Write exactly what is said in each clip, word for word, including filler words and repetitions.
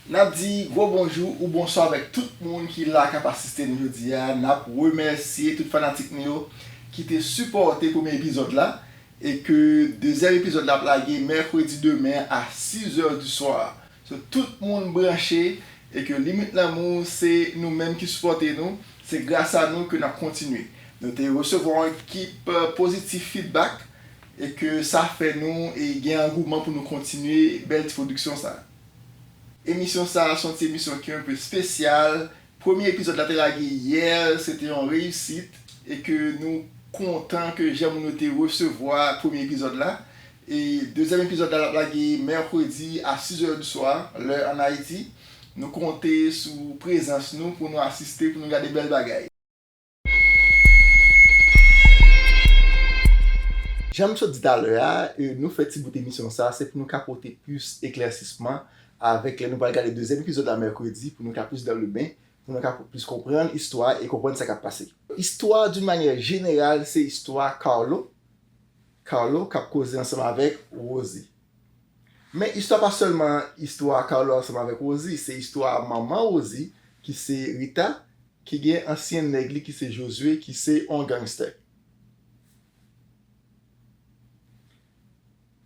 N ap di gwo bonjou ou bonswa avèk tout moun ki la k ap asiste n jodi a. N ap remèsye tout fanatik nou yo ki te sipòte premye epizòd la. E ke dezyèm epizòd la ap lage mèkredi demen a sizè di swa. So, tout moun branche e ke Limit Lanmou se nou menm ki sipòte nou. Se gras a nou ke n ap kontinye. Nou te resevwa yon ekip pozitif feedback e ke sa fè nou e gen angouman pou nou kontinye bèl ti pwodiksyon sa. Emisyon sa a se yon ti emisyon ki enpe espesyal. Premye epizòd la te lage yè, se te yon reyisit e ke nou kontan ke jan moun yo te resevwa premye epizòd la. E dezyèm epizòd la l ap lage mèkredi a sizè di swa, lè ann Ayiti. Nou konte sou prezans nou pou nou asiste, pou nou gade bèl bagay. Jan m sot di talè a, e, nou fè ti bout emisyon sa, se pou nou ka pote plis eklèsisman avèk lè nou pral gade dezyèm epizòd la mèkredi, pou nou ka plis dans le bain, pou nou ka plis konprann istwa e konprann sa k ap pase. Istwa, d'une manière générale, se istwa Carlo. Carlo k ap koze ansanm avèk Rosie. Men istwa pa sèlman istwa Carlo ansanm avèk Rosie, se istwa manman Rosie, ki se Rita, ki gen ansyen nèg li ki se Josué, ki se yon gangstè.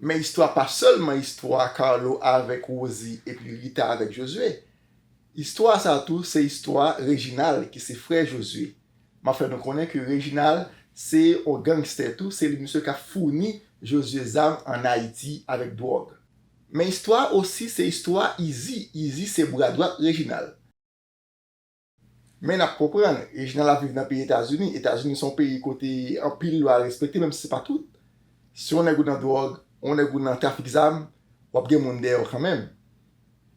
Men istwa pa sèlman istwa Carlo avèk Rosie epi Rita avèk Josué. Istwa sa tou, se istwa Reginald, ki se frè Josué. M ap fè nou konnen ke Reginald se yon gangstè tou, se li misye k ap founi Josué zam ann Ayiti avèk dwòg. Men istwa osi se istwa Izi. Izi se bra dwat Reginald. Men n ap konprann, Reginald ap viv nan peyi Etazini. Etazini se yon peyi kote anpil lwa respekte, menm si se pa tout. Si yon nèg ou nan dwòg, yon nèg ou nan trafik zam, w ap gen moun dèyè w kanmenm.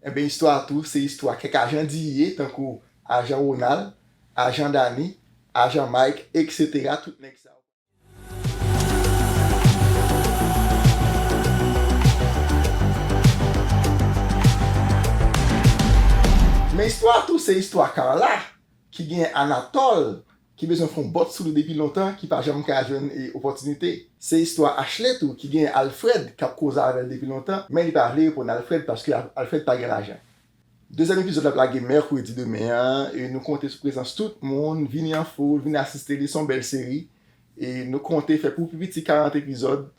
Enben, istwa a tou, se istwa kèk ajan D E A, tankou ajan Ronald, ajan Danny, ajan Mike, etsetera. Tout nèg sa yo. Men istwa a tou, se istwa Carla, ki gen Anatole, ki bezwen fè yon bòt sou li depi lontan, ki pa janm ka jwenn, e, opòtinite. Se istwa Ashley tou, ki gen Alfred, k ap koze avè l depi lontan, men li pa vle reponn Alfred paske Al-, Alfred pa gen lajan. Dezyèm epizòd la ap lage mèkredi demen an, e nou konte sou prezans tout moun, vini an foul, vini asiste li, se yon bèl seri. E nou konte fè pou pi piti karant epizòd,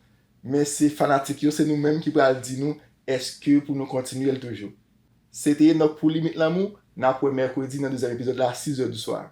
men se fanatik yo, se nou menm ki pral di nou èske pou nou kontinye l toujou. Se te Enock pou Limit Lanmou, n ap wè mèkredi nan dezyèm epizòd la, sizè di swa.